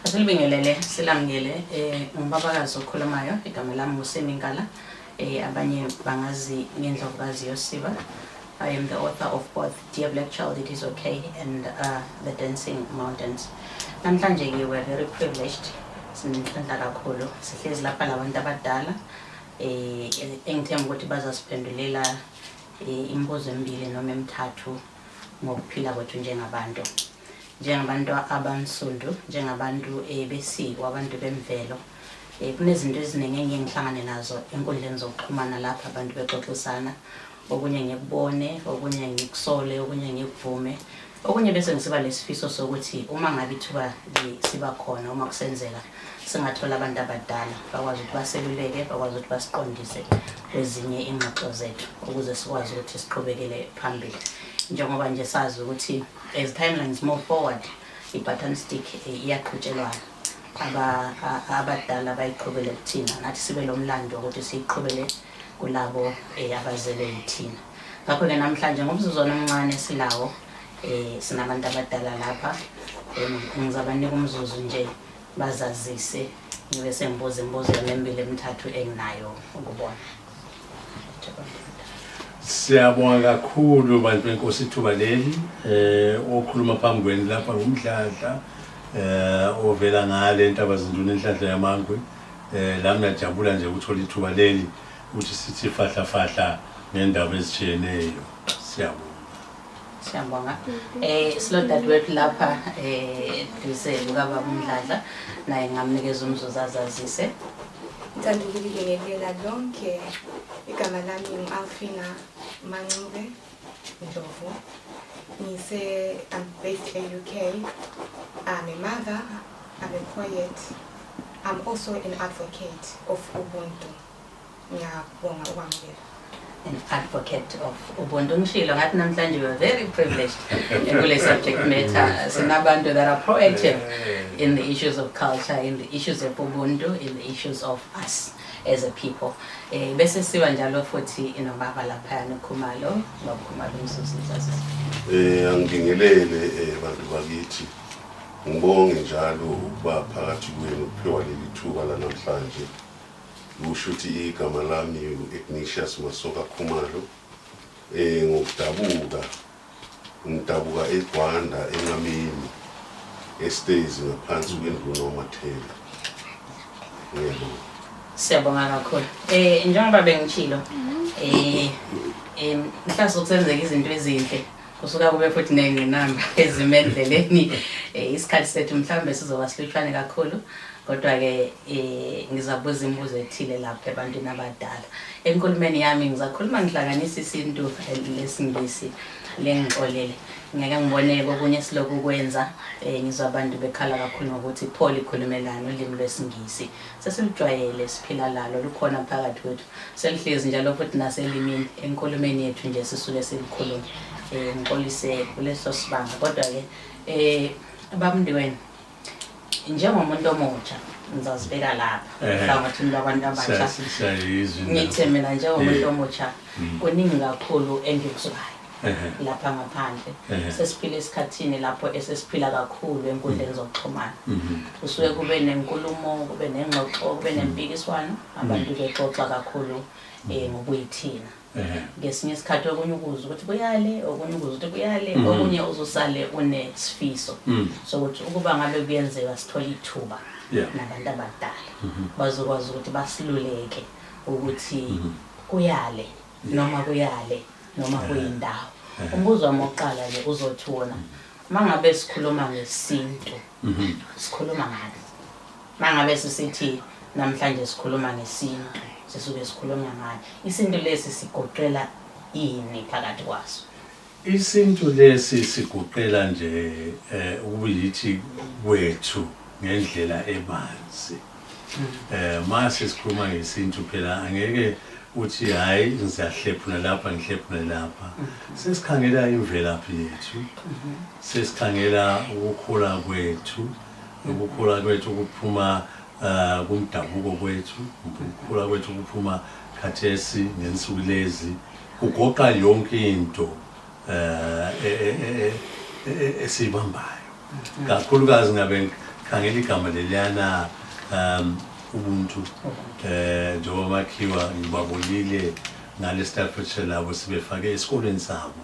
Asilibingelele silamukele ngubabakazi okhulumayo igama lami nguSemingala abanye bangazi ngendlovukazi yoSiba. I am the author of both Dear Black Child It Is Okay and The Dancing Mountains. Namhlanje ke we're very privileged sinenhlanhla kakhulu sihlezi lapha labantu abadala engithemba ukuthi bazasiphendulela imibuzo emibili noma emithathu ngokuphila kwethu njengabantu abansundu njengabantu besiko abantu bemvelo. Kunezinto eziningi engihlangane nazo enkundleni zokuxhumana lapha abantu bexoxisana, okunye ngikubone, okunye ngikusole, okunye ngikuvume, okunye bese ngisiba lesifiso sokuthi uma ngabe ithuba siba khona uma kusenzeka singathola abantu abadala bakwazi ukuthi baseluleke, bakwazi ukuthi basiqondise kwezinye ingxoxo zethu ukuze sikwazi ukuthi siqhubekele phambili. Njengoba nje sazi ukuthi as timelines move forward i-button stick iyaqhutshelwana abadala bayiqhubele kuthina nathi sibe lo mlando ukuthi siyiqhubele kulabo abazele yithina. Ngakho-ke namhlanje ngomzuzwana omncane silawo sinabantu abadala lapha ngizabanika umzuzu nje bazazise ngibe sengibuza imibuzo emibili emithathu enginayo ukubona. Siyabonga kakhulu bantu benkosi ithuba leli okhuluma phambi kwenu lapha ngumdladla ovela ngale Ntabazinduna enhlanhla yamangwe la ngiyajabula nje ukuthola ithuba leli ukuthi sithi fahla fahla ngendaba ezitshiyeneyo. Siyabonga. Slow that word lapha dise ukaba umdladla naye ngamnikeza umzuzu azazise. Ngithanda ukubingelela lonke igama lami ngu-Alfina Mancube Ndlovu. I'm based in UK. I'm a mother, I'm a poet. I'm also an advocate of Ubuntu. Ngiyabonga ukwamukela. An advocate of Ubuntu. Ngishilo ngathi namhlanje we are very privileged kule subject matter. Sinabantu that are proactive in the issues of culture, in the issues of Ubuntu, in the issues of us as a people. Bese siwa njalo futhi inobaba lapha noKhumalo, noKhumalo umsuzisi. Angibingelele bantu bakithi. Ngibonge njalo ukuba phakathi kwenu uphiwa leli thuba la namhlanje. Usho ukuthi igama lami Ignatius Masoka Khumalo. Ngidabuka eGwanda eNqameni estays ngaphansi kwendlu noMathela. Ngiyabonga. Siyabonga kakhulu. Njengoba bengitshilo mhlawumbe ukusenzeka izinto ezinhle kusuka kube futhi nenamba ezimendleleni isikhathi sethu mhlawumbe sizoba silutshwane kakhulu kodwa ke ngizabuza imibuzo ethile lapha ebantwini abadala. Enkulumeni yami ngizakhuluma ngihlanganisa isintu lesingisi lengixolele. Ngeke ngibone okunye siloku kwenza ngizabantu bekhala kakhulu ngokuthi Paul ikhulumelana ulimi lwesingisi sesilujwayele siphila lalo lukhona phakathi kwethu selihlezi njalo futhi naselimini enkulumeni yethu nje sisuke silikhuluma. Ngixolise kuleso sibanga kodwa ke abamndiweni njengomuntu omutsha ngizazibeka lapha mhlawumbe abantu abasha ngithi mina njengomuntu omutsha kuningi kakhulu engikusukayo lapha ngaphandle sesiphila esikhathini lapho esesiphila kakhulu enkundleni zokuxhumana kusuke kube nenkulumo kube nengxoxo kube nempikiswano abantu bexoxa kakhulu ngokuyithina. Ngesinye isikhathi okunye ukuza ukuthi kuyale okunye ukuza ukuthi kuyale okunye uzosale unesifiso sokuthi ukuba ngabe kuyenzeka sithola ithuba nabantu abadala bazokwazi ukuthi basiluleke ukuthi kuyale noma kuyindawo. Umbuzo wami oqala nje uzothi wona mangabe sikhuluma ngesintu sikhuluma ngani? Mangabe sisithi namhlanje sikhuluma ngesintu sisuke sikhuluma ngani? Isintu lesi sigoqela ini phakathi kwaso? Isintu lesi sigoqela nje ukuyithi kwethu ngendlela ebanzi. Mase sikhuluma ngesintu phela angeke uthi hayi ngizahlephuna lapha ngihlephuna lapha. Sesikhangela imvelaphi yethu. Sesikhangela ukukhula kwethu, ukuphuma kumdabuko kwethu, ukukhula kwethu kuphuma khathesi ngensuku lezi kugoqa yonke into esibambayo. Kakhulukazi ngabe khangela igama leliyana ubuntu njengoba makhiwa ngibabonile ngale Staffordshire labo sibefake esikoleni sabo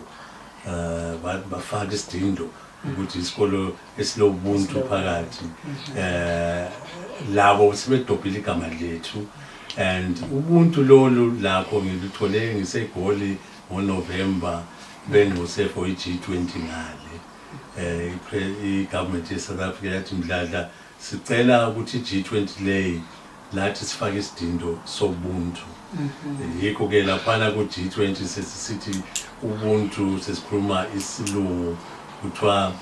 bafaka isidindo ukuthi isikolo esilobuntu phakathi labo sibedobhile igama lethu and ubuntu lolu lakho ngilithole ngiseGoli ngoNovember bengose for iG20 ngale i-government ye-South Africa yathi Mdladla sicela ukuthi iG20 leyi lathi sifake isidindo sobuntu yikho ke laphana ku-G20 sesithi ubuntu sesikhuluma isilungu kuthiwa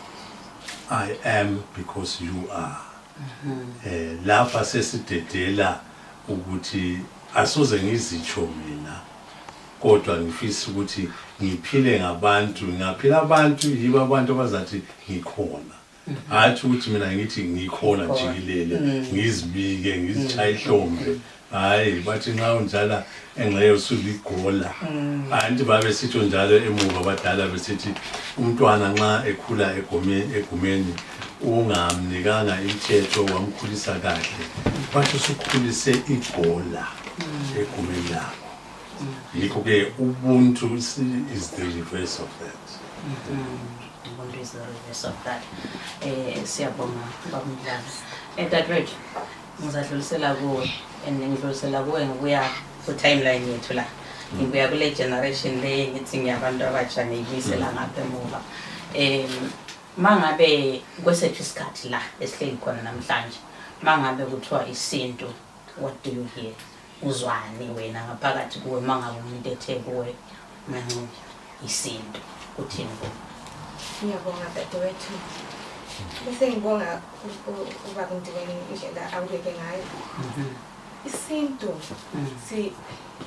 I am because you are lapha sesidedela ukuthi asoze ngizitsho mina kodwa ngifisa ukuthi ngiphile ngabantu ngaphila abantu yibo abantu abazathi ngikhona hathi ukuthi mina ngithi ngikhona jikelele ngizibike ngizitshaye ihlombe hayi bathi nxa unjala engxeye usuligola anti babe sitho njalo emuva abadala besithi umntwana nxa ekhula egumeni ungamnikanga imithetho wamkhulisa kahle bathi usukhulise igola egumeni lakho yikho ke ubuntu is the reverse of that ubuntu is the reverse of that siyabonga babamdlala dadewethu ngizadlulisela kuwe and ngidlulisela kuwe ngokuya ku-timeline yethu la ngibuya kule generation le ngithi ngiyabantu abatsha ngiyibuyisela ngapha emuva mangabe kwesethu isikhathi la esihleli khona namhlanje mangabe kuthiwa isintu what do you hear uzwani wena ngaphakathi kuwe mangabe umuntu ethe kuwe manje isintu uthini kuwe ngiyabonga dadewethu bese ngibonga ubaba Ntiweni indlela awubeke ngayo isintu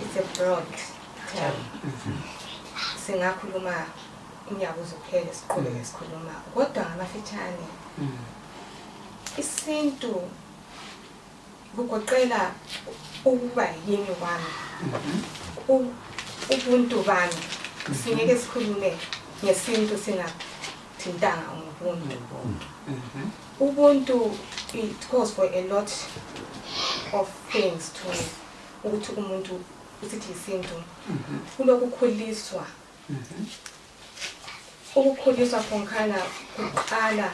it's a broad term singakhuluma inyaka uzophela siqhubeke sikhuluma kodwa ngamafitshane isintu bugoqela ukuba yini wami ubuntu bami singeke sikhulume ngesintu singathintanga ubuntu ubuntu it calls for a lot of things to ukuthi umuntu usithi isintu kulokukhuliswa ukukhuliswa konkhana kuqala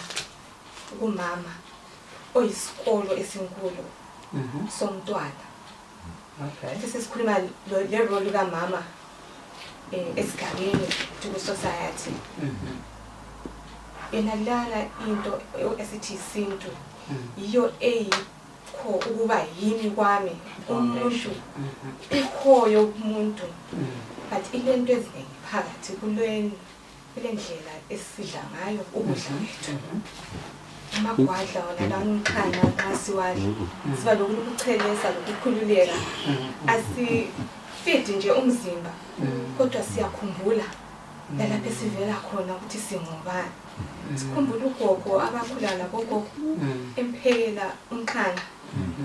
kumama oyisikolo esinkulu somntwana sesikhuluma le role kamama esigabeni to society enalana into esithi isintu iyo eyikho ukuba yini kwami umuntu ikhoyo umuntu but ilento eziningi phakathi kule ndlela esidla ngayo ukudla kwethu amagwadla wona lana umkhanya ngasiwadla siba lokuchelesa lokukhululeka asifidi nje umzimba kodwa siyakhumbula lapho sivela khona ukuthi singobani sikhumbula ugogo abakhula lagogo emphekela umkhanya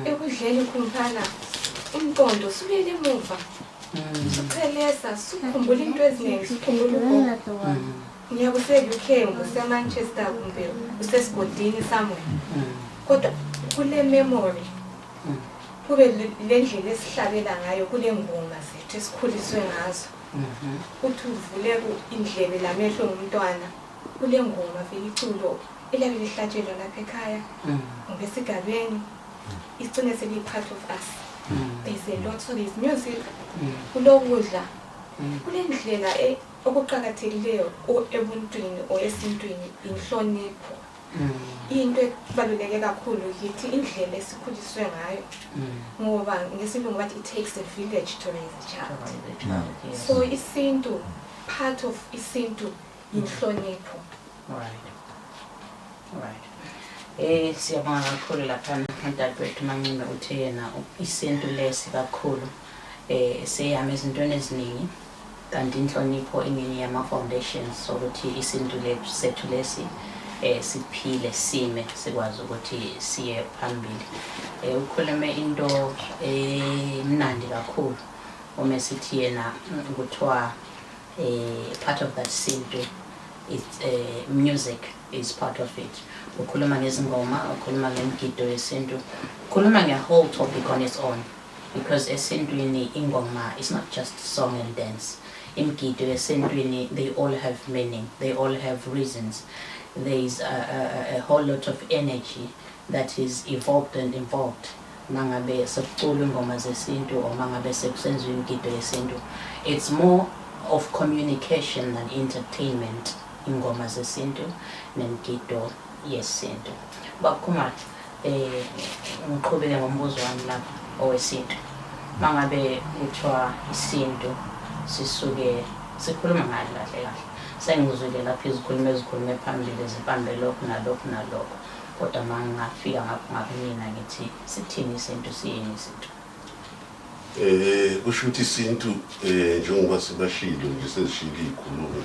ekudleni khumphana umqondo subele emuva sichelesa sikhumbula into eziningi sikhumbula ugogo ngiyakuse-UK nguse-Manchester kumbe usesigodini somewhere kodwa kule memory kube le ndlela esihlabela ngayo kule ngoma zethu esikhuliswe ngazo uthi uvule indlebe lamehlo ngumntwana kule ngoma vele iculo elabe lihlatshelwa lapha ekhaya ngesigabeni igcine seli-part of us there's a lot so there's music kulokudla kule ndlela okuqakathekileyo ebuntwini esintwini inhlonipho into ebaluleke kakhulu yithi indlela esikhuliswe ngayo ngoba ngesilungu bathi it takes a village to raise a child so isintu part of isintu inhlonipho right siyabonga kakhulu lapha dadewethu Manxube uthe yena isintu lesi kakhulu seyama ezintweni eziningi kanti inhlonipho ingenye yama foundations sokuthi isintu lethu lesi siphile sime sikwazi ukuthi siye phambili ukhulume into emnandi kakhulu uma sithi yena kuthiwa part of that sintu it's music is part of it. Ukhuluma ngezingoma, ukhuluma ngemgido yesintu, ukhuluma nge whole topic on its own, because esintwini ingoma is not just song and dance. Imgido esintwini, they all have meaning, they all have reasons. There is a whole lot of energy that is evolved and involved. Mangabe sekuculwa ingoma zesintu or mangabe sekusenziwa imgido yesintu, it's more of communication than entertainment. Ingoma zesintu nemgido yesintu. Bakhumalo ngiqhubeke ngombuzo wami lapha owesintu. Mangabe kuthiwa isintu sisuke sikhuluma ngalo kahle kahle. Sengizwile lapha izikhulume phambili zibambe lokho nalokho. Kodwa mangafika ngapha mina ngithi sithini isintu siyini isintu. Kusho ukuthi isintu njengoba sibashilo nje sezishilo izikhulumo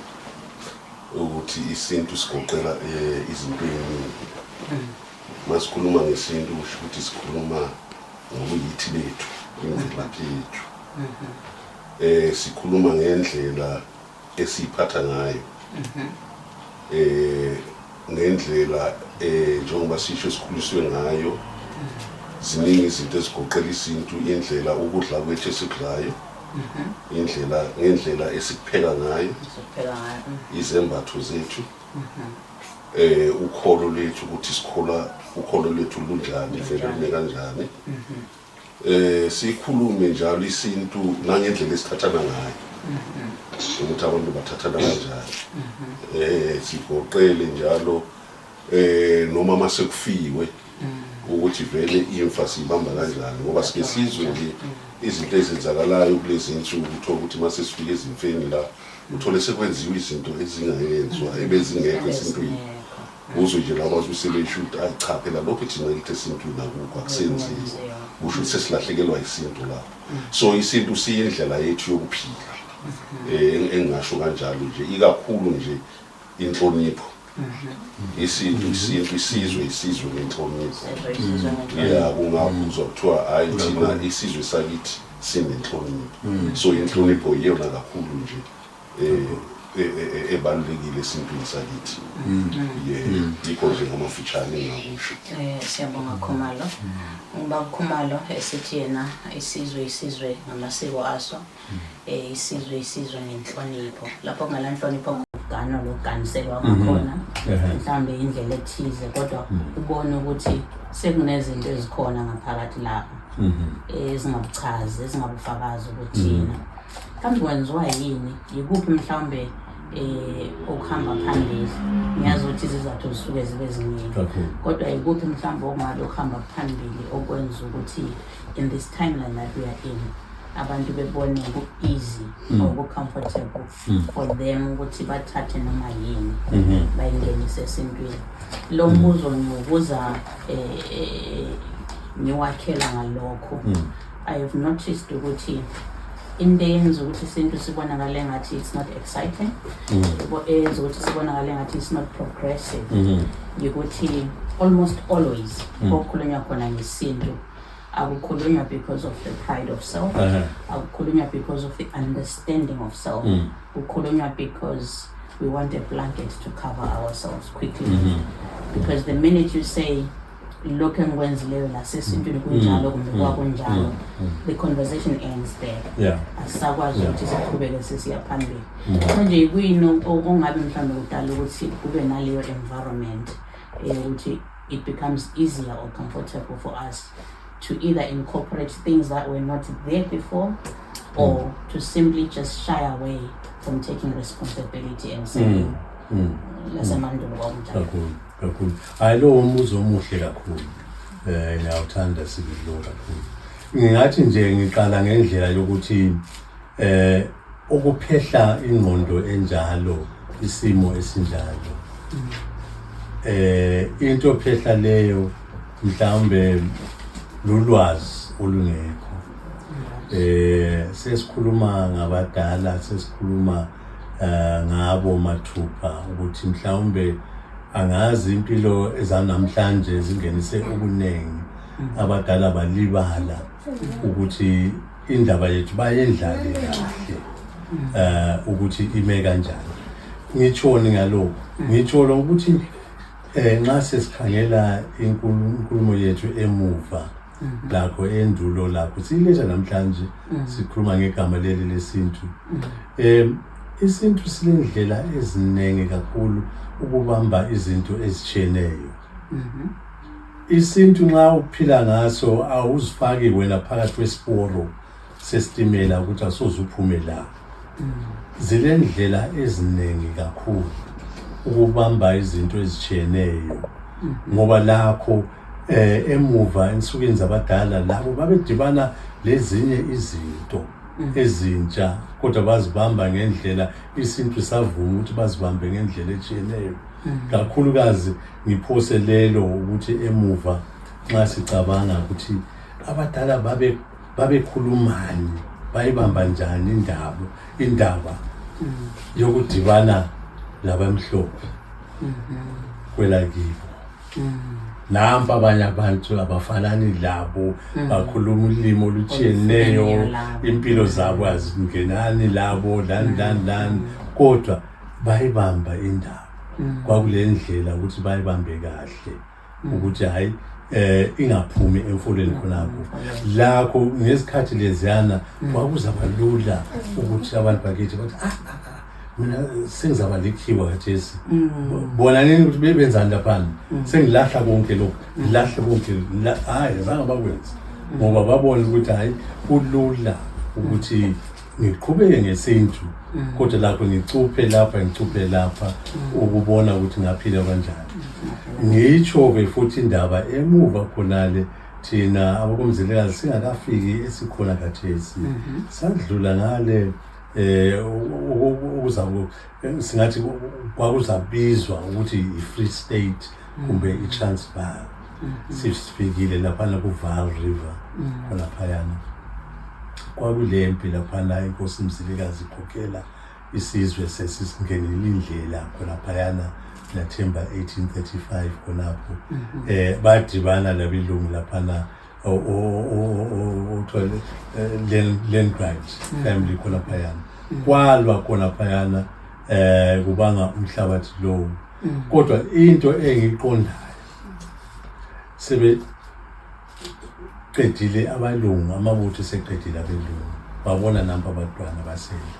ukuthi isintu sigoqela izinto eziningi. Masikhuluma ngesintu kusho ukuthi sikhuluma ngokuyithi lethu, imvelaphi yethu. Sikhuluma ngendlela esiphatha ngayo. Ngendlela njengoba sisho sikhuliswe ngayo. Ziningi izinto ezigoqela isintu, indlela ukudla kwethu esikudlayo, ngendlela esikupheka ngayo, izembatho zethu, ukholo lwethu ukuthi ukholo lwethu lunjani, vele lune kanjani. Sikhulume njalo isintu nangendlela esithathana ngayo, ukuthi abantu bathathana kanjani. Sigoqele njalo noma masekufiwe ukuthi vele imfa sibamba kanjani, ngoba sike sizwe nje izinto ezenzakalayo kulezi insuku, uthola ukuthi mase sifike ezimfeni la uthole sekwenziwa izinto ezingayenzwa ebezingekho esintwini. Uzwe nje labazi usebesho ukuthi cha phela lokho thina lithi esintwini akukho akusenziwa, kusho ukuthi sesilahlekelwa isintu la. So isintu siyindlela yethu yokuphila, engasho kanjalo nje, ikakhulu nje inhlonipho. Isintu isizwe nenhlonipho. Kungabuzwa kuthiwa hayi thina isizwe sakithi sinenhlonipho. So inhlonipho iyona kakhulu nje ebalulekile esintwini sakithi. Yikho nje ngamafitshane engakusho. Siyabonga Khumalo. Ngoba Khumalo esithi yena isizwe ngamasiko aso, isizwe ngenhlonipho. Lapho ngalanhlonipho gano loganiselwa ngakhona, mhlambe indlela ethize, kodwa ubone ukuthi sekunezinto ezikhona ngaphakathi lapho ezingabuchazi, ezingabufakazi ukuthina kambe kwenziwa yini, yikuphi mhlambe ukuhamba phambili. Ngiyazi ukuthi izizathu zisuke zibe ziningi, kodwa yikuphi mhlambe okungabe ukuhamba phambili okwenza ukuthi in this timeline that we are in abantu bebone ku-easy or comfortable for them ukuthi bathathe noma yini bayingenise esintwini. Lo mbuzo ngiwubuza ngiwakhela ngalokho. I have noticed ukuthi into eyenza ukuthi isintu sibonakale ngathi it's not exciting, eyenza ukuthi sibonakale ngathi it's not progressive, yikuthi almost always okukhulunywa khona ngesintu akukhulunywa because of the pride of self, akukhulunywa because of the understanding of self, kukhulunywa because we want a blanket to cover ourselves quickly. Because the minute you say lokho engikwenzileyo nasesintwini kunjalo kumbe kwakunjalo, the conversation ends there. Asisakwazi ukuthi siqhubeke sesiya phambili. Manje yikuyini ongabe mhlambe kudala ukuthi kube naleyo environment ukuthi it becomes easier or comfortable for us to either incorporate things that were not there before, or to simply just shy away from taking responsibility and saying, lasemandulo kwakunjalo. Kakhulu. Hayi lo umbuzo omuhle kakhulu. Ngiyawuthanda sibilo kakhulu. Ngingathi nje ngiqala ngendlela yokuthi ukuphehla ingqondo enjalo, isimo esinjalo. Into phehla leyo mhlambe lulwazi olungekho. Sesikhuluma ngabadala, sesikhuluma ngabo mathupha ukuthi mhlawumbe angazi impilo ezanamhlanje zingenise okunengi, abadala balibala ukuthi indaba yethu bayendlale kahle, ukuthi ime kanjani. ngitshoni ngalokho ngitsholo ukuthi nxa sesikhangela inkulumo yethu emuva lakho endulo lakho siletha namhlanje sikhuluma ngegama leli lesintu isintu silendlela ezinenge kakhulu ukubamba izinto ezitshiyeneyo isintu nxa uphila ngaso awuzifaki wena phakathi kwesiporo sesitimela ukuthi asoze uphume la zilendlela ezinenge kakhulu ukubamba izinto ezitshiyeneyo ngoba lakho emuva ensukwini zabadala labo babedibana lezinye izinto ezintsha kodwa bazibamba ngendlela isintu savuma ukuthi bazibambe ngendlela etshiyeneyo kakhulukazi ngiphose lelo ukuthi emuva nxa sicabanga ukuthi abadala babekhulumani bayibamba njani indaba yokudibana labamhlophe kwelakibo nampa abanye abantu abafanani labo bakhuluma ulimi olutshiyeneyo impilo zabo azingenani labo lani kodwa bayibamba indaba kwakule ndlela ukuthi bayibambe kahle ukuthi hayi ingaphumi emfoleni khonapho lakho ngesikhathi leziyana kwakuzabalula ukuthi abantu bakithi bathi mina sengizaba likhiwa kathesi bona nini ukuthi bebenzani lapha sengilahla konke lokho ngilahla konke hayi zange bakwenza ngoba babona ukuthi hayi kulula ukuthi ngiqhubeke ngesintu kodwa lapho ngicuphe lapha ukubona ukuthi ngaphila kanjani ngitsho futhi indaba emuva khonale thina abakomzilikazi singakafiki esikhona kathesi sadlula ngale singathi kwakuzabizwa ukuthi i-Free State kumbe i-Transvaal sifikile laphana ku-Vaal River kholaphayana kwakulempi laphana inkosi Mzilikazi ikhokhela isizwe sesingenile indlela kholaphayana September 1835 khonapho badibana labelungu laphana Landgrave family kholaphayana kwalwa kholaphayana kubanga umhlabathi lo kodwa into engiqondayo sebe qedile abalungu amabutho seqedile abelungu babona namba abantwana basela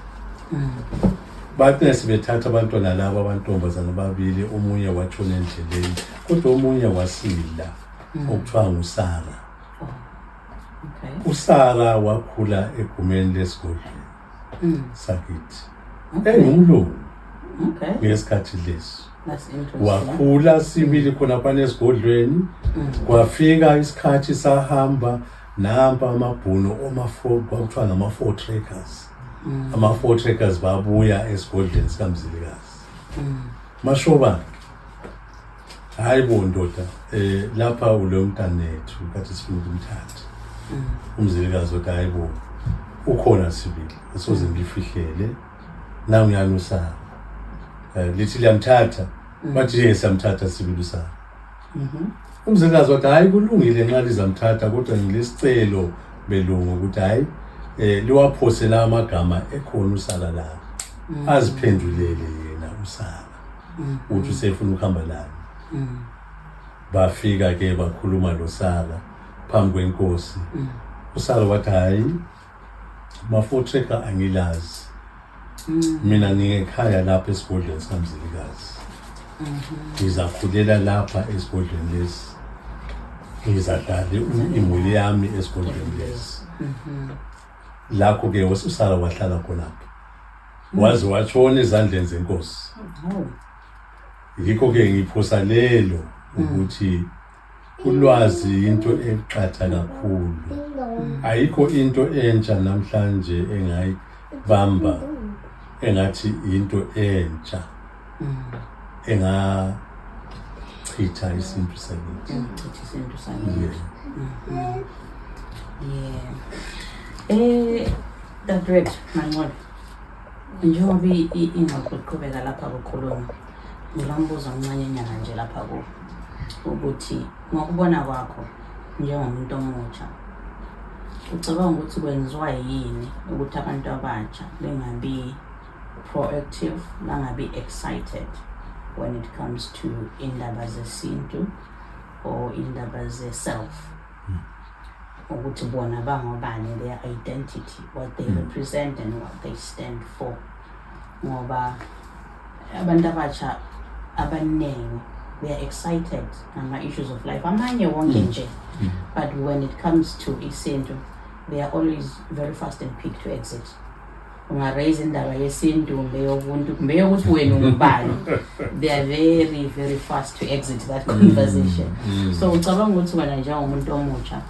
bathi sebethatha abantwana laba abantombazana babili omunye watshona endleleni kodwa omunye wasila okuthiwa nguSara uSara wakhula egumeni lesigodlweni sakithi engumlungu ngesikhathi leso wakhula sibili khona phana esigodlweni kwafika isikhathi sahamba nampa amabhuno kwakuthiwa ngama-4 trackers ama-4 trackers babuya esigodlweni sikamzilikazi mashoba hayi bo ndoda lapha ulo mntanethu kathi sifuna ukumthatha umzilikazi othi hayi bo ukhona sibili asoze ngifihlele nawe ngiyani uSara lithi liyamthatha bathi yes samthatha sibili uSara umzilikazi wathi hayi kulungile nxa lizamthatha kodwa ngilesicelo belungu ukuthi hayi liwaphose la amagama ekhona uSara la aziphendulele yena uSara uthi usefuna ukuhamba lana bafika ke bakhuluma loSara phambi kwenkosi uSara wathi hayi ma-4 tracker angilazi mina ngiyekhaya lapha esigodlweni sikamzilikazi ngizakhulela lapha esigodlweni lesi ngizadala imuli yami esigodlweni lesi lakho ke uSara wahlala khonapho waze watshona ezandleni zenkosi yikho ke ngiphosa lelo ukuthi ulwazi into eqatha kakhulu ayikho into entsha namhlanje engayibamba engathi into entsha engachitha isintu sakithi Dadewethu Manqola njengoba ingxoxo iqhubeka lapha kukhuluma ngilambuza umncanyanyana nje lapha ukuthi ngokubona kwakho njengomuntu omutsha ucabanga ukuthi kwenziwa yini ukuthi abantu abatsha bengabi proactive nangabe excited when it comes to indaba zesintu or indaba ze-self. Ukuthi bona bangobani, their identity, what they represent and what they stand for. Ngoba abantu abasha abaningi, they are excited ngama-issues of life. Amanye wonke nje. But when it comes to isintu, they are always very fast and quick to exit. Ungaraise indaba yesintu mbeyobuntu mbeyokuthi wena ungubani, they are very very fast to exit that conversation. So ucabanga ukuthi wena njengomuntu omutsha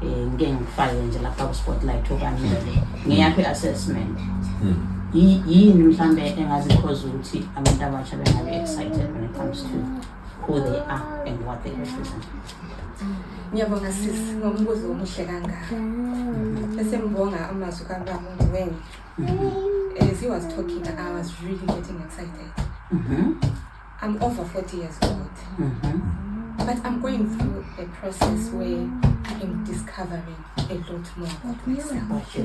ngeke ngifake nje lapha ku spotlight okwanele ngiyaphi assessment yini mhlambe engazi cause ukuthi abantu abasha bengabe excited when it comes to who they are and what they represent. Ngiyabonga sisi ngombuzo omuhle kangaka. Bese ngibonga amazwi kaBaba Ngweni. As he was talking, I was really getting excited. I'm over 40 years old. But I'm going through a process where I'm discovering a lot more about myself.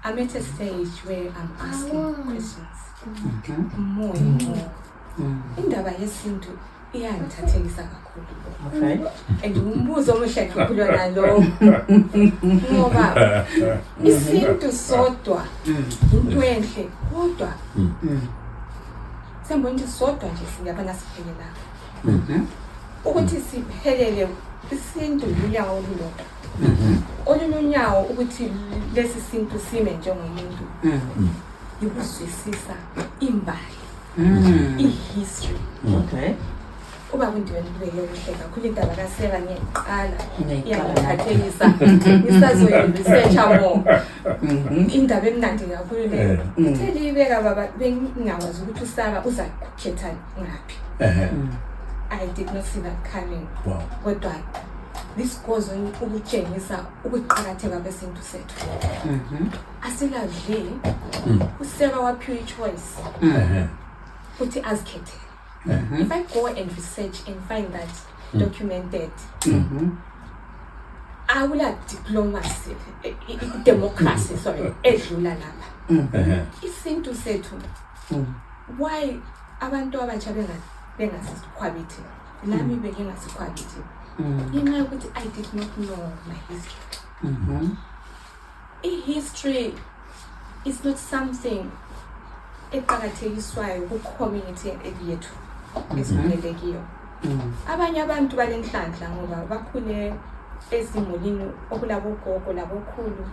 I'm at a stage where I'm asking questions more and more. Indaba yesintu iyangithathekisa kakhulu. Okay. And umbuzo omuhle kakhulu nalo. Ngoba isintu sodwa into enhle kodwa sembona ukuthi sodwa nje singabana siphelela. Ukuthi siphelele isintu lunyawo olulodwa. Olunyawo ukuthi lesi sintu sime njengomuntu. Yokuzwisisa imbali. I-history. Okay. Uba kundiwe nibeke kuhle kakhulu indaba kaSera ngiyeqala iyangiphathekisa ngisazoyi-researcha more. Indaba emnandi kakhulu leyo. Uthele ibeka baba bengingawazi ukuthi uSara uzakukhetha ngaphi. I did not see that coming. Wow. Kodwa this goes on ukutshengisa ukuqhakatheka kwesintu sethu. Asiladli uSera waphiwa ichoice uthi azikhethe. If I go and research and find that documented, I will have diplomacy, democracy, sorry, edlula lapha. Isintu sethu, why abantu abatsha bengasikhwabithi, nami bengingasikhwabithi. Ngenxa yokuthi I did not know my history. History is not something eqhakathekiswayo ku-community yethu esikhulele kiyo. Abanye abantu balenhlanhla ngoba bakhule ezimulini okulabogogo labokhulu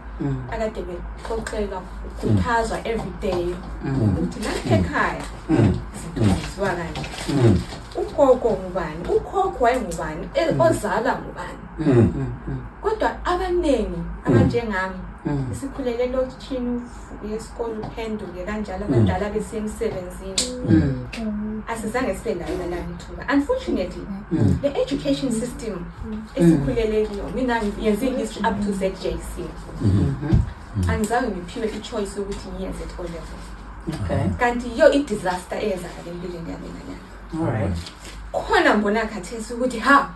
akade bexoxeka kukhuthazwa every day ukuthi lapha ekhaya izinto zenziwa kanje. Ugogo ngubani, ukhokho wayengubani, ozala ngubani. Kodwa abaningi abanjengami sikhulele elokishini yesikole uphenduke kanjalo abadala besemsebenzini. Asizange sibe nayo lana ithuba. Unfortunately, the education system esikhulele kiyo, mina ngiyenze history up to ZJC. Angizange ngiphiwe ichoice ukuthi ngiyenze at O level. Okay. Kanti yo i-disaster eyenzakala empilweni yami nanyana. Alright. Khona mbona khathesi ukuthi ha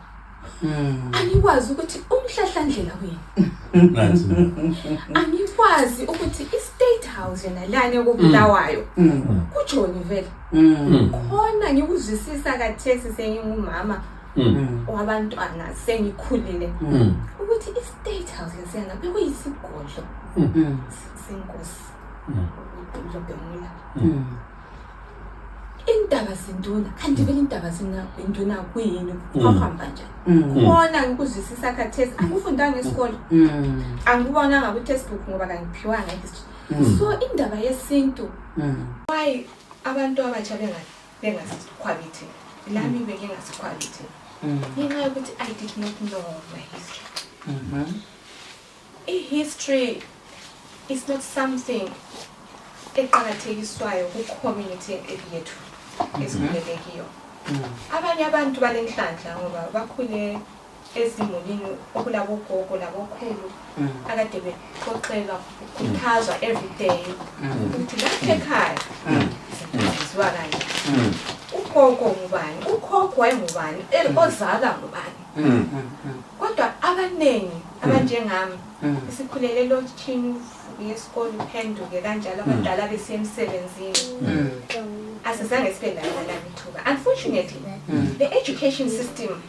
angikwazi ukuthi umhlahlandlela wini. Angikwazi ukuthi i-State House yona lana kokubulawayo kujoni vele. Khona ngikuzwisisa kathesi sengingumama wabantwana sengikhulile ukuthi i-State House lesiyana bekuyisigodlo senkosi uLobengula. Indaba zinduna kanti vele indaba zinduna kuyini kuhamba njani. Khona ngikuzwisisa khathesi angifundanga esikole. Angibonanga ku textbook ngoba kangiphiwanga history. So indaba yesintu why abantu abatsha bengasikhwabithi lami bengingasikhwabithi. Ngenxa yokuthi I did not know my history. History is not something eqhakathekiswayo ku-community yethu esikhulele kiyo. Abanye abantu balenhlanhla ngoba bakhule ezimulini okulabogogo labokhulu akade bexoxeka kukhuthazwa every day ukuthi lapha ekhaya zenziwa kanje. Ugogo ngubani, ukhokho wayengubani, ozala ngubani. Kodwa abaningi abanjengami sikhulele elokishini uye esikole uphenduke kanjalo abadala besiya emsebenzini asizange sibe lala ithuba. Unfortunately the education system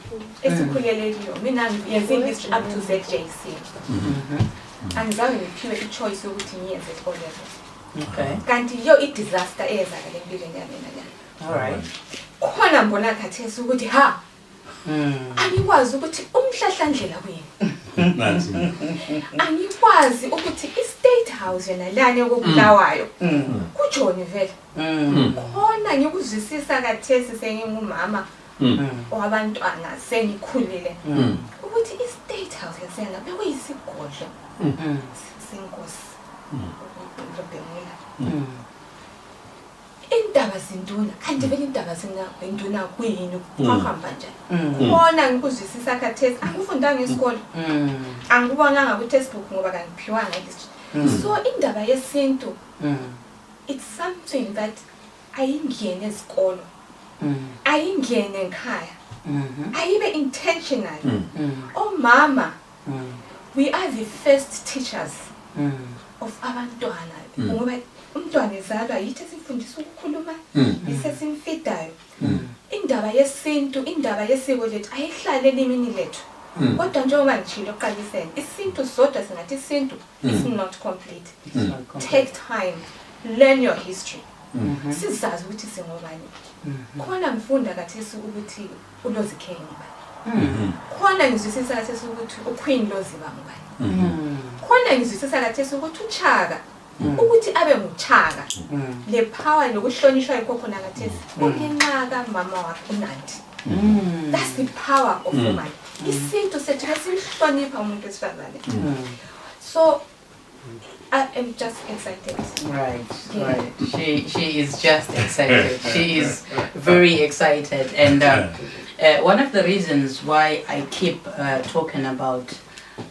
esikhulele kuyo mina ngiyenze history up to ZJC angizange ngiphiwe ichoice yokuthi ngiyenze O level. Okay. Kanti yo i-disaster eyenzakala empilweni yami nalana. All right. Khona ngibona khathesi ukuthi angikwazi ukuthi umhlahlandlela kuyini. Angikwazi ukuthi i-State House yona lana yokubulawayo kujoni vele. Khona ngikuzwisisa khathesi sengingumama wabantwana sengikhulile ukuthi i-State House yasena bekuyisigodlo senkosi uBhengula. Indaba zinduna kanti vele indaba zinduna kuyini ukuhamba njani khona ngikuzwisisa khathesi angifundanga esikole angibonanga ku textbook ngoba kangiphiwanga history. So indaba yesintu it's something that ayingene esikolo ayingene ekhaya ayibe intentional. Omama we are the first teachers of abantwana ngoba umntwana ezalwa yithi sifundisa ukukhuluma isesimfidayo. Indaba yesintu indaba yesiko lethu ayihlale elimini lethu kodwa njengoba ngitshilo oqaliseni isintu sodwa singathi isintu is not complete. Take time, learn your history. Sizazi ukuthi singobani. Khona ngifunda kathesi ukuthi uLozi King ngibani. Khona ngizwisisa kathesi ukuthi uQueen Loziba ngibani. Khona ngizwisisa kathesi ukuthi uChaka ukuthi abe nguChaka le power lokuhlonishwa ikhokho nakathesi kungenxa mama wakhe uNandi. That's the power of woman. Isintu sethu sesihlonipha umuntu wesifazane. So I am just excited. Right. She is just excited. She is very excited, and one of the reasons why I keep talking about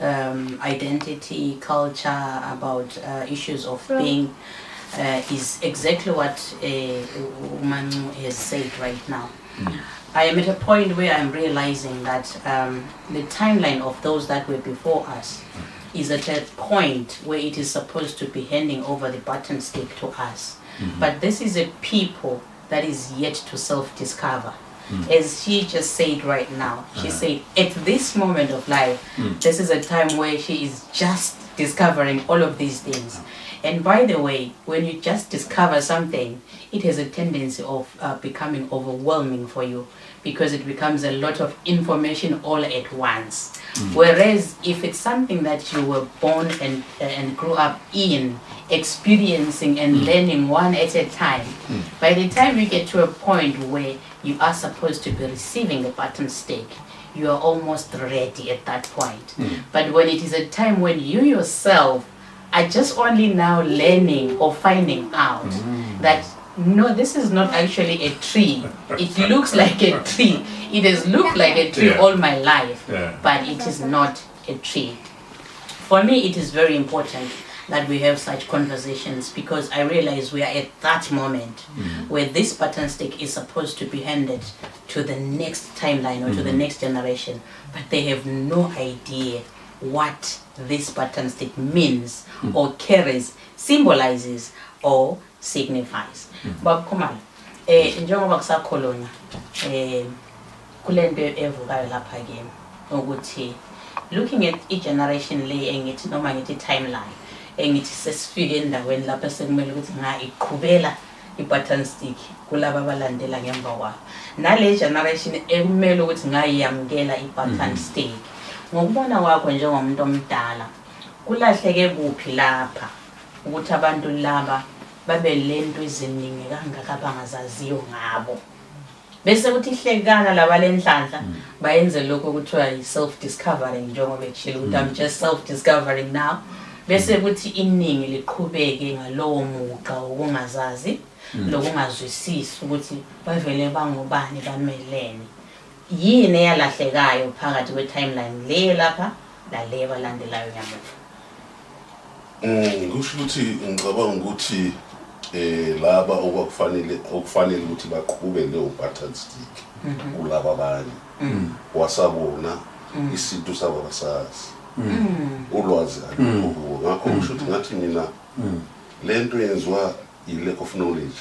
identity, culture, about issues of being is exactly what Manu has said right now. I am at a point where I'm realizing that the timeline of those that were before us is at a point where it is supposed to be handing over the baton stick to us. But this is a people that is yet to self-discover. As she just said right now, she said at this moment of life, this is a time where she is just discovering all of these things. And by the way, when you just discover something, it has a tendency of becoming overwhelming for you because it becomes a lot of information all at once. Whereas if it's something that you were born and grew up in, experiencing and learning one at a time, by the time you get to a point where you are supposed to be receiving the baton stick, you are almost ready at that point. But when it is a time when you yourself are just only now learning or finding out that no, this is not actually a tree. It looks like a tree. It has looked like a tree all my life, but it is not a tree. For me, it is very important that we have such conversations because I realize we are at that moment where this baton stick is supposed to be handed to the next timeline or to the next generation, but they have no idea what this baton stick means or carries, symbolizes or signifies. But come on, njengoba kusakhulunywa kulento evukayo lapha again ukuthi looking at each generation le engithi noma ngithi timeline engithi sesifike endaweni lapha sekumele ukuthi iqhubela i-baton stick kulabo abalandela ngemva kwabo nale generation ekumele ukuthi ngayamukela i-baton stick ngokubona kwakho njengomuntu omdala kulahleke kuphi lapha ukuthi abantu laba babe lento eziningi kangaka abangazaziyo ngabo bese kuthi ihlekana labalenhlanhla bayenze lokho ukuthiwa yi-self discovering njengoba etshilo ukuthi I'm just self discovering now bese kuthi iningi liqhubeke ngalowo muqa wokungazazi lokungazwisisi ukuthi bavele bangobani bamelene yini eyalahlekayo phakathi kwe-timeline le lapha lale balandelayo nyamuva. Ngisho ukuthi ngicabanga ukuthi laba okufanele ukuthi baqhube leyo baton stick kulaba abanye wasabona isintu sabo basazi ulwazi alukho kuwo ngakho ngisho ukuthi ngathi mina lento yenziwa i-lack of knowledge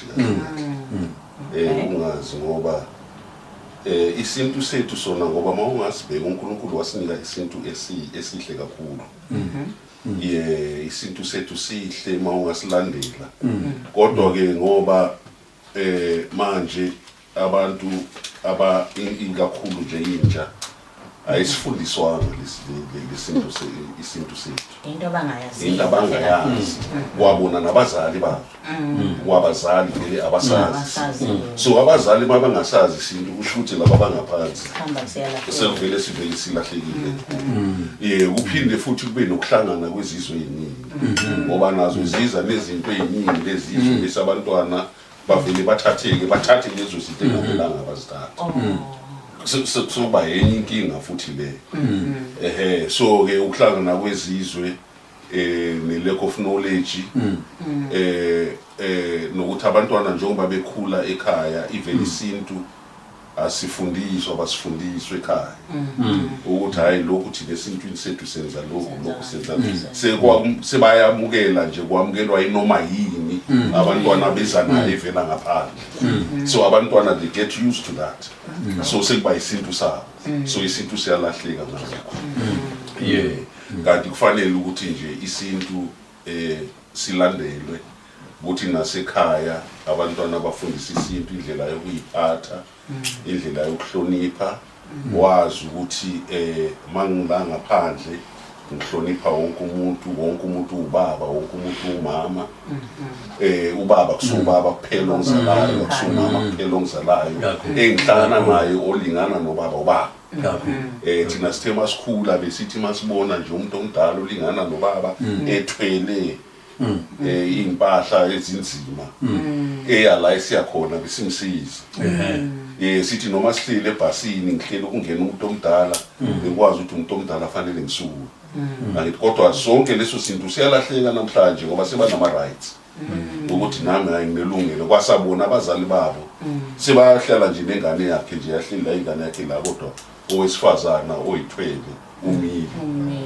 ungazi ngoba isintu sethu sona ngoba mawungasibheka uNkulunkulu wasinika isintu esihle kakhulu isintu sethu sihle mawungasilandela kodwa ke ngoba manje abantu ikakhulu nje intsha ayisifundiswanga isintu sethu into abangayazi wabona nabazali babo wabazali vele abasazi so abazali mabangasazi isintu kusho ukuthi laba bangaphansi sekuvele sivele silahlekile kuphinde futhi kube nokuhlangana kwezizwe eziningi ngoba nazo ziza nezinto eziningi lezizwe bese abantwana bavele bathathe lezo zinto engamelanga bazithathe sokuba yenye inkinga futhi le so ke ukuhlangana kwezizwe ne-lack of knowledge nokuthi abantwana njengoba bekhula ekhaya even isintu basifundiswe ekhaya ukuthi hayi lokhu thina esintwini sethu senza lokhu senza sebayamukela nje kwamukelwa inoma yini abantwana beza nayo evela ngaphandle so abantwana they get used to that so sekuba isintu sabo so isintu siyalahleka ngakho kanti kufanele ukuthi nje isintu silandelwe ukuthi nasekhaya abantwana bafundisa isintu indlela yokuyiphatha indlela yokuhlonipha wazi ukuthi mangila ngaphandle ngihlonipha wonke umuntu ubaba wonke umuntu umama ubaba kusubaba kuphela ongizalayo kusumama kuphela ongizalayo engihlangana naye olingana nobaba ubaba thina sithe masikhula besithi masibona nje umuntu omdala olingana nobaba ethwele impahla ezinzima eyala isiyakhona besimsiza sithi noma sihlile ebhasini ngihlele ukungena umuntu omdala bekwazi ukuthi umuntu omdala afanele ngisuke angithi kodwa sonke leso sinto siyalahleka namhlanje ngoba seba nama rights ukuthi nami ayinelungelo kwasabona abazali babo sebahlala nje nengane yakhe nje yahlela ingane yakhe la kodwa owesifazana oyithwele umile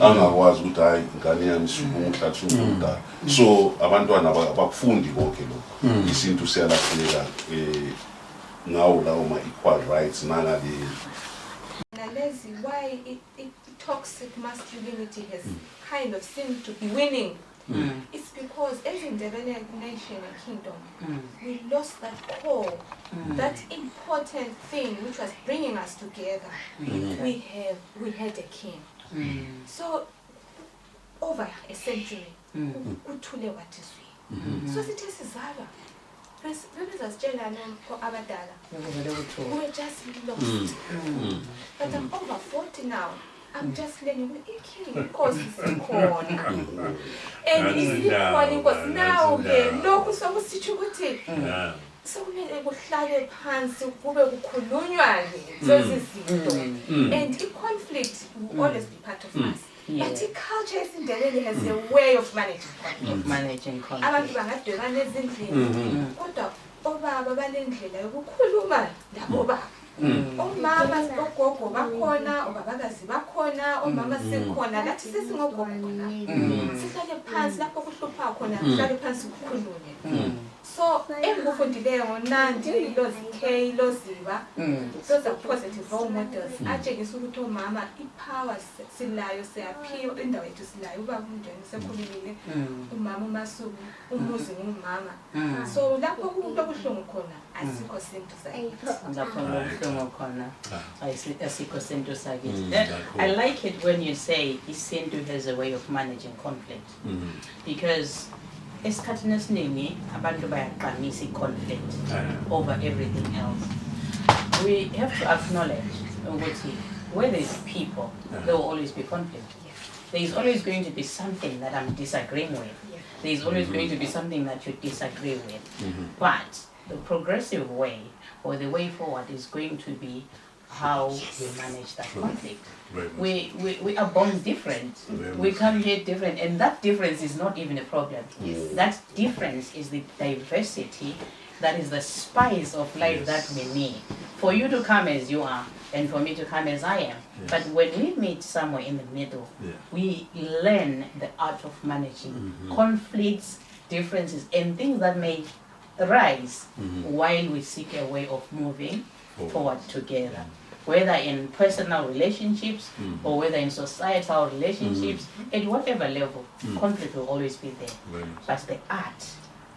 angakwazi ukuthi hayi ingane yami sukumhlathu umdala so abantwana abakufundi konke lokho isintu siyalahleka ngawo lawo ma-equal rights nangale nalezi why toxic masculinity has kind of seemed to be winning it's because as in developed nation and kingdom we lost that core that important thing which was bringing us together we had a king so over a century uthule wathizwe so sithi sizalwa besasitshela abadala we were just lost but I'm over 40 now I'm just learning inkosi sikhona and isikhona inkosi now ke lokhu sokusitsho ukuthi sokumele kuhlale phansi kube kukhulunywa lezi zinto and i-conflict will always be part of us but i-culture yesindebele has a way of managing conflict abantu bangadwebana ezindlini kodwa obaba balendlela yokukhuluma labo baba omama ogogo bakhona obabakazi bakhona omama sikhona lathi sesingogogo khona sihlale phansi lapho kuhlupha khona sihlale phansi kukhulunywe so engufundileyo ngonandi lozi loziba those are positive role models atshengisa ukuthi omama ipower silayo siyaphiwa indawo yethu silayo ubaba umndeni sekhululile umama umasuku umuzi ngumama so lapho kumuntu obuhlungu khona asikho sinto sakithi lapho kubuhlungu khona asikho sinto sakithi I like it when you say isintu has a way of managing conflict because esikhathini esiningi abantu bayaqamisa i-conflict over everything else. We have to acknowledge ukuthi where there is people, there will always be conflict. There is always going to be something that I'm disagreeing with. There is always going to be something that you disagree with. But the progressive way or the way forward is going to be how we manage that conflict. We are born different. We come here different, and that difference is not even a problem. That difference is the diversity that is the spice of life that we need For you to come as you are, and for me to come as I am. Yes. But when we meet somewhere in the middle, Yeah. we learn the art of managing conflicts, differences, and things that may arise while we seek a way of moving forward together. Whether in personal relationships or whether in societal relationships, at whatever level, conflict will always be there. Very much. But the art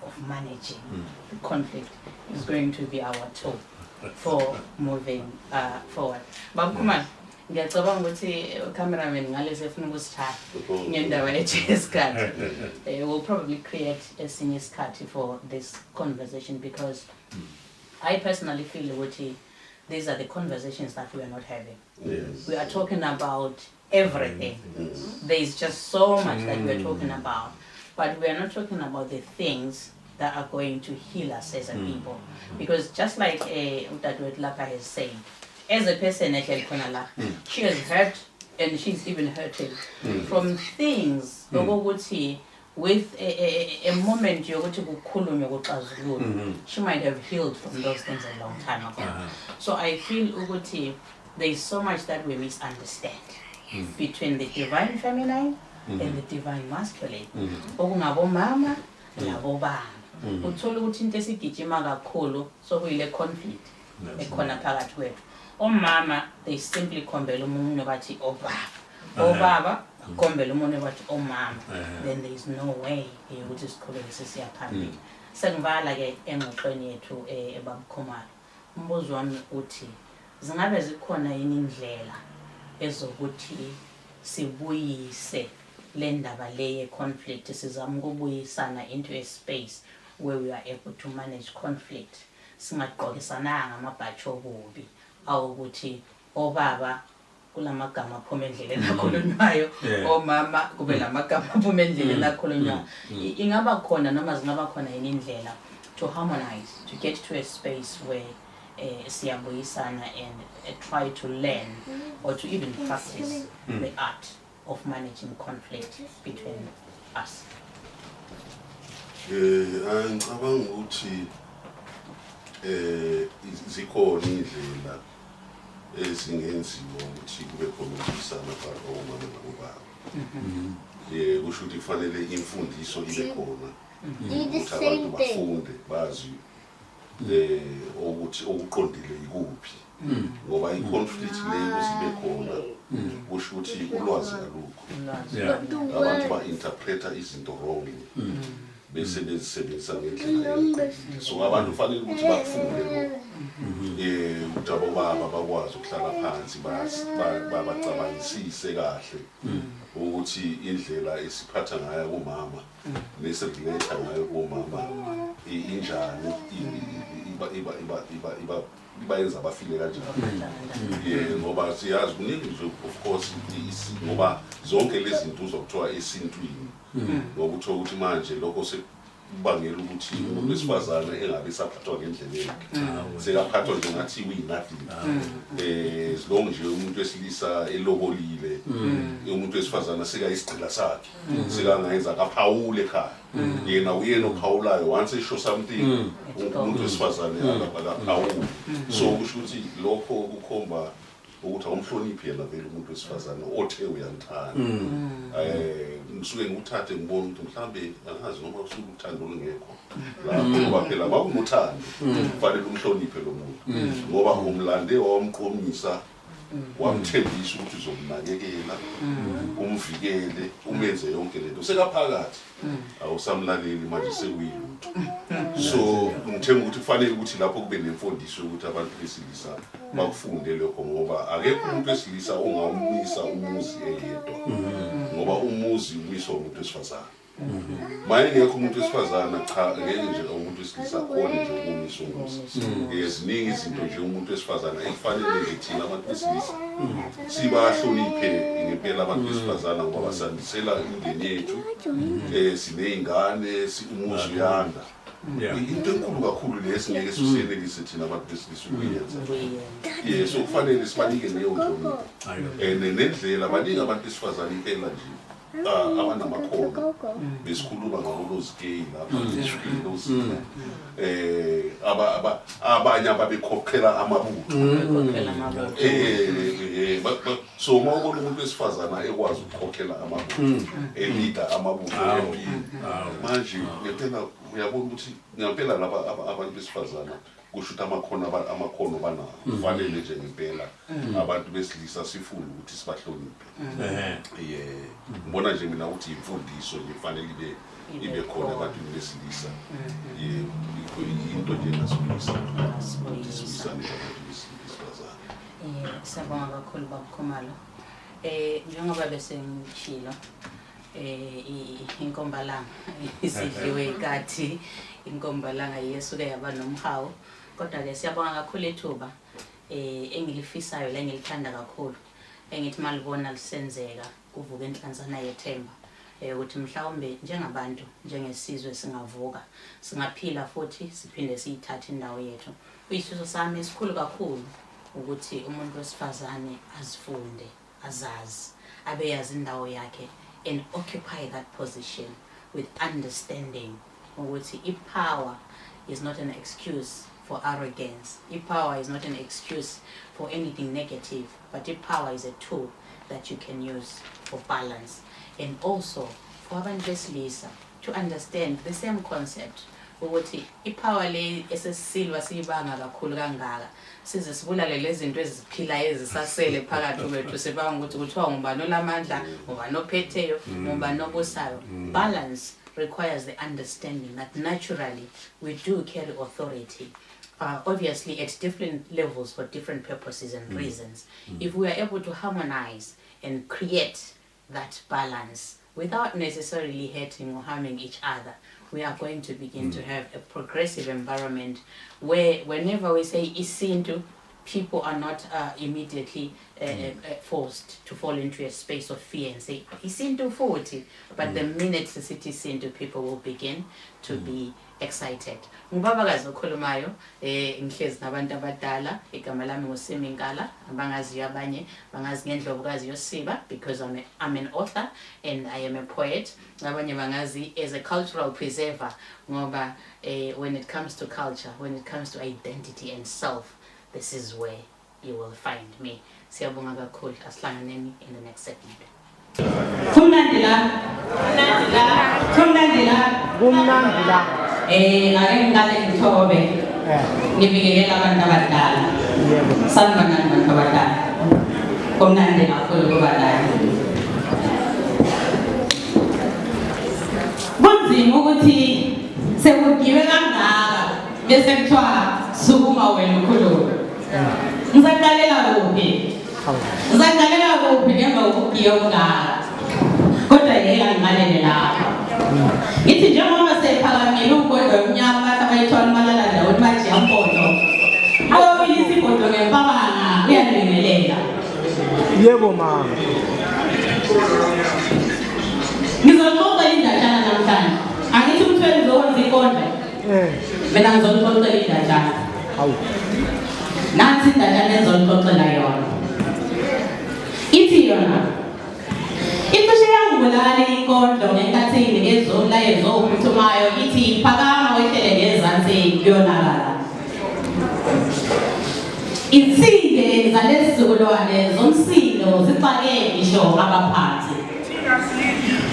of managing the conflict is going to be our tool for moving forward. Babukhumalo, ngiyacabanga ukuthi cameraman ngalesi efuna ukusithatha ngendaba yesikhathi. We'll probably create esinye isikhathi for this conversation because I personally feel ukuthi these are the conversations that we are not having. Yes. We are talking about everything. There is just so much that we are talking about, but we are not talking about the things that are going to heal us as a people. Because just like Udadewethu Lapha has said, as a person she has hurt and she's even hurting from things with a moment she might have healed from those things a long time ago. So I feel there is so much that we misunderstand between the divine feminine and the divine masculine. Okungabomama nabobaba. Uthola ukuthi into esigijima kakhulu sokuyile conflict ekhona phakathi kwethu. Omama they simply khombela umuntu bathi obaba. Obaba khombela umuntu bathi omama. Then there is no way ukuthi siqhubeke sisiya phambili. Sengivala ke engxoxweni yethu ebabukhumalo. Umbuzo wami uthi zingabe zikhona yini indlela ezokuthi sibuyise le ndaba le conflict sizama ukubuyisana into a space where we are able to manage conflict singaqokisananga amabhathi obubi awukuthi obaba kulamagama aphuma endleleni akhulunywayo omama kube lamagama aphuma endleleni akhulunywayo ingaba khona noma zingaba khona yini indlela to harmonize to get to a space where siyabuyisana and try to learn or to even practice the art of managing conflict between us. Ngicabanga ukuthi zikhona indlela ezingenziwa ukuthi kube khona ukubuyisana phakathi komama nabobaba. Kusho ukuthi kufanele imfundiso ibe khona. Ukuthi abantu bafunde bazi ukuthi okuqondile ikuphi. Ngoba i-conflict leyo sibe khona kusho ukuthi ulwazi alukho. Abantu ba-interpreta izinto wrongly. Bese bezisebenzisa ngendlela engqondile. So abantu kufanele ukuthi bafunde lokho. Ukuthi abobaba bakwazi ukuhlala phansi bacabangisise kahle ukuthi indlela esiphatha ngayo komama nesirelate ngayo komama injani ibayenza bafile kanjani. Ngoba siyazi kuningi nje of course ngoba zonke lezi zinto uzokuthiwa esintwini ngoba uthola ukuthi manje lokho sekubangela ukuthi umuntu wesifazane engabe saphathwa ngendlela yakhe sekaphathwa nje ngathi uyinadini. Long nje umuntu wesilisa elobolile umuntu wesifazane sekayisigcila sakhe sekangayenza akaphawule ekhaya yena uyena ophawulayo once esho something umuntu wesifazane akaphawule. So kusho ukuthi lokho kukhomba ukuthi awumhloniphi yena vele umuntu wesifazane othe uyamthanda. Ngisuke nguthathe ngibona ukuthi mhlambe angazi noma kusuka uthando olungekho lapho ngoba phela bakunothando kufanele umhloniphe lo muntu ngoba umlande wamqomisa wamthembisa ukuthi uzomnakekela umvikele umenze yonke lento sekaphakathi awusamlaleli manje sekuyilutho. So ngithemba ukuthi kufanele ukuthi lapho kube nemfundiso ukuthi abantu besilisa bakufunde lokho ngoba akekho umuntu wesilisa ongawumisa umuzi eyedwa ngoba umuzi umiswa umuntu wesifazane. Maye ngekho umuntu wesifazane cha ngeke nje umuntu wesilisa khona nje ukumisa umuzi. Eziningi izinto nje umuntu wesifazane ekufanele ngithina abantu besilisa sibahloniphe ngempela abantu besifazane ngoba basandisela imindeni yethu sineyingane umuzi uyanda. Into enkulu kakhulu lesingeke sisenelise thina abantu besilisa ukuyenza. So kufanele sibanike leyo nhlonipho nendlela baningi abantu besifazane impela nje abanamakhono besikhuluma ngalo scale lapha ngesikilo abanye ababekhokhela amabutho so mawubona umuntu wesifazana ekwazi ukukhokhela amabutho elida amabutho manje ngempela uyabona ukuthi ngempela laba abantu besifazana kusho ukuthi amakhono banawo kufanele nje ngempela abantu besilisa sifuna ukuthi sibahloniphe ngibona nje mina ukuthi imfundiso ngifanele ibe khona abantu besilisa into nje nasibuyisa abantu besifazana. Siyabonga kakhulu Baba Khumalo. Njengoba bese ngishilo inkombalanga isidliwe ikati inkombalanga yesuke yaba nomhawu kodwa ke siyabonga kakhulu ethuba engilifisayo la ngilithanda kakhulu engithi malibona lisenzeka kuvuka enhlanzana yethemba ukuthi mhlawumbe njengabantu njengesizwe singavuka singaphila futhi siphinde siyithathe indawo yethu. Uyisizo sami esikhulu kakhulu ukuthi umuntu wesifazane azifunde azazi abe yazi indawo yakhe and occupy that position with understanding ukuthi power is not an excuse for arrogance. Power is not an excuse for anything negative, but power is a tool that you can use for balance. And also for abantu besilisa to understand the same concept ukuthi power le esesisilwa siyibanga kakhulu kangaka size sibulale lezi zinto eziphila ezisasele phakathi kwethu sibanga ukuthi kuthiwa ngubani olamandla ngubani ophetheyo ngubani obusayo. Balance requires the understanding that naturally we do carry authority, obviously at different levels for different purposes and reasons. If we are able to harmonize and create that balance without necessarily hurting or harming each other, we are going to begin to have a progressive environment where whenever we say isintu, people are not immediately forced to fall into a space of fear and say isintu 40, but the minute the city isintu, people will begin to be excited. Ngubabakazi okhulumayo ngihlezi nabantu abadala igama lami nguSiminkala abangaziyo abanye bangazi ngendlovukazi yoSiba because I'm an author and I am a poet. Abanye bangazi as a cultural preserver ngoba when it comes to culture, when it comes to identity and self, this is where you will find me. Siyabonga kakhulu, asihlanganeni in the next segment. Kumnandila. Ake ngale ngithobe. Ngibingelela abantu abadala. Sanibonani abantu abadala. Kumnandi kakhulu kuba lana. Kunzima ukuthi sekugiwe kangaka bese kuthiwa sukuma wena ukhuluma. Ngizaqalela kuphi? Ngizaqalela kuphi ngemva kokugiya kangaka? Kodwa yela ngimalele lapha. Ngithi njengoba sephakamile ugodwa omnyama abantu abayithola malala ndawonye bathi yampondo. Awubilisa igodo ngempabanga uyalingelela. Yebo mama. Ngizoxoxa indatshana namhlanje. Angithi umthweni uzokwenza ikonde. Mina ngizoxoxa indatshana. Hawu. Nansi indatshana engizoxoxela yona. Ithi yona icishe yangibulala inkondlo ngenkathini ngezomlayezo ophuthumayo ithi phakama wehlele ngezansi kuyonakala. Insinde zalesizukulwane zomsindo zixake ngisho abaphansi.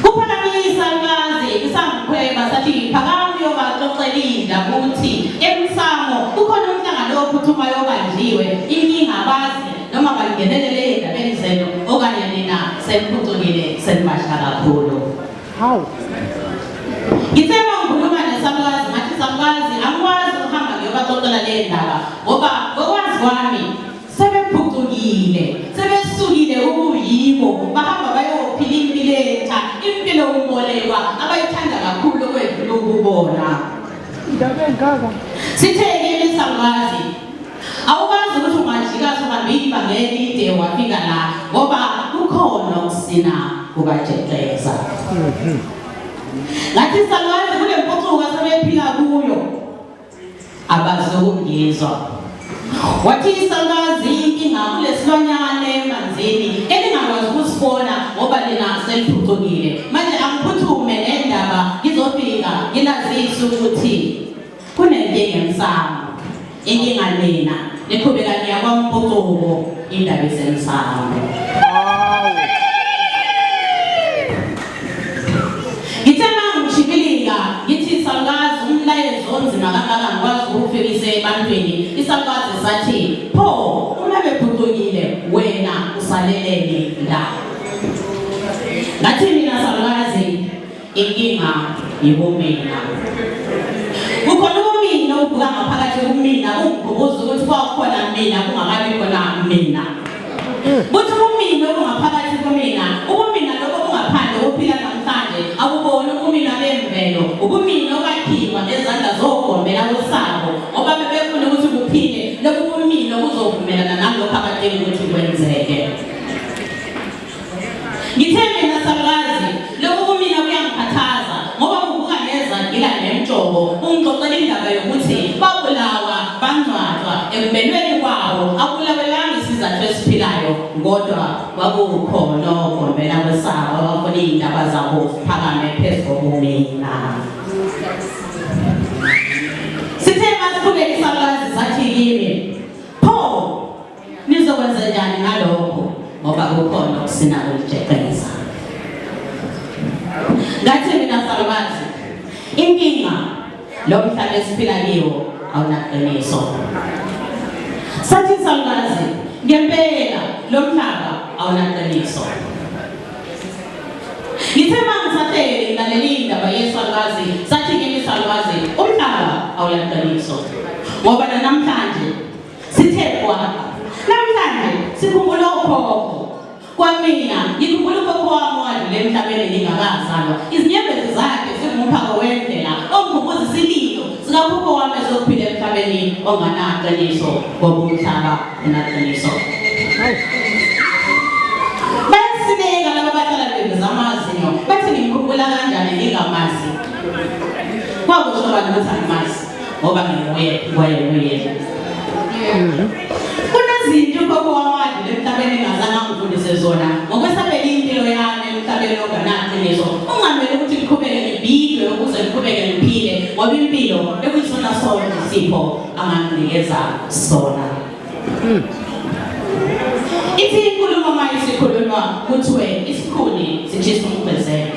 Kuphakamisa kazi isamkhweba sathi phakama uyobaxoxela indaba ukuthi emsamo kukhona umhlangano ophuthumayo obanjiwe inkinga abazi noma bangenelele endabeni zenu okanye nina seniphucukile senibasha kakhulu. Hawu. Ngithema ngikhuluma nesalukazi ngathi salukazi angikwazi ukuhamba ngiyobaxoxela le ndaba ngoba ngokwazi kwami sebephucukile sebesukile ukuyibo bahamba bayophila impilo etha impilo umolekwa abayithanda kakhulu okwedlula ukubona. Indaba engaka. Sithekile salukazi awukazi ukuthi ungajika sohambile ibanga elide wafika la ngoba kukhona ukusina kukaJexeza. Ngathi salukazi kule mpucuka sebephila kuyo abazokungizwa. Wathi salukazi inkinga kulesilwanyane emanzini elingakwazi ukusibona ngoba lina self siphucukile manje angiphuthume nendaba ngizofika ngilazisa ukuthi kunenkinga emsamo inkinga lena niqhubeka niyakwampucuko indaba esemsamo ngithi salukazi umlayezo onzima kangaka ngikwazi ukufikisa ebantwini isalukazi sathi pho uma bephucukile wena usalelene la ngathi mina salukazi inkinga yibumina kukhona ubumina ubuka ngaphakathi kumina ungikhumbuza ukuthi kwakhona mina kungakabi khona mina buthi ubumina obungaphakathi kumina ubumina lokho bungaphandle ukuphila namhlanje akubona ubumina bemvelo ubumina obakhiwa ngezandla zogombela kusabo ngoba bebefuna ukuthi kuphile lokhu ubumina kuzovumelana nalokho abadinga ukuthi kwenzeke ngithe mina salukazi lokhu ubumina kuyangikhathaza ngoba kubuka ngezandla nemjobo ungixoxela indaba yokuthi babulawa bangcwatshwa ekubelweni kwabo akulawelanga isizathu esiphilayo kodwa kwakukhona ogombela kwesabo abafuna iy'ndaba zabo phakame phezu kobumina sithe masiphumele isalukazi sathi kimi pho nizokwenza njani ngalokho ngoba kukhona okusina ukujeqeza ngathi mina salukazi inkinga lo mhlaba esiphila kiwo awunaqiniso sathi salukazi ngempela lo mhlaba awunaqiniso ngithe mangisatele ngilaleli indaba yesalukazi sathi kimi salukazi umhlaba awunaqiniso ngoba namhlanje sithe namhlanje sikhumbula ukhokho kwamina ngikhumbula ukhokho wami wadlule emhlabeni ngingakazalwa izinyembezi zakhe zingumphako wendlela ongikhumbuza isililo sikakhokho wami esokuphila emhlabeni onganaqiniso ngoba umhlaba unaqiniso bayasineka laba bahlala beveza amazinyo bathi ngimkhumbula kanjani ngingamazi kwakusho bani ukuthi angimazi ngoba nginguye kunezinto ukhokho wamadlule emhlabeni engazange angifundise zona ngokwesabela impilo yami emhlabeni onganaqiniso ungamele ukuthi ngiqhubeke ngibhidwe ukuze ngiqhubeke ngiphile ngoba impilo ekuyisona sona isipho anganginikeza sona ithi inkulumo manje sikhuluma kuthiwe isikhuni sitshisa umkhwezelo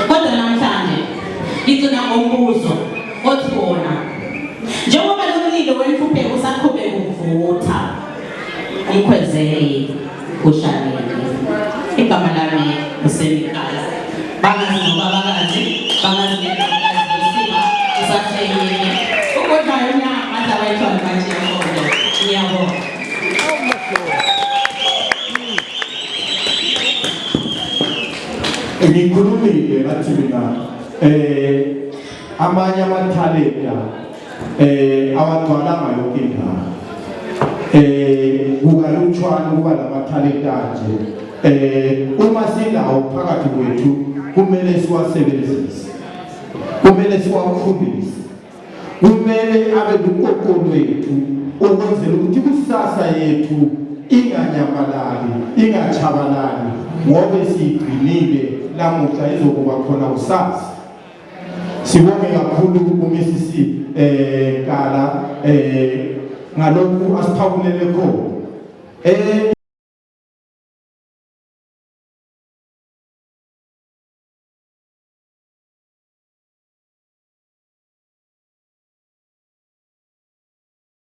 kodwa namhlanje ngigcina ngombuzo othi wona njengoba lo mlilo wemfupheko usaqhubeka ukuvutha umkhwezeli ushanele igama lami usemikala bangazi ngoba bakazi bangazi ngiyabona usatheyile ukudla yona manje abayithwala manje yabo ngiyabona ngikhulumile ngathi mina amanye amathalenta awagcwalanga yonke indawo kukalutshwana kuba lamathalenta nje uma sinawo phakathi kwethu kumele siwasebenzise kumele siwakhulise kumele abe luqoqolo lwethu ukwenzela ukuthi kusasa yethu inganyamalali ingachabalali ngoba siyigcinile lamuhla izokuba khona kusasa sibonge kakhulu kuMsisi Kala ngalokhu asiphawulele khona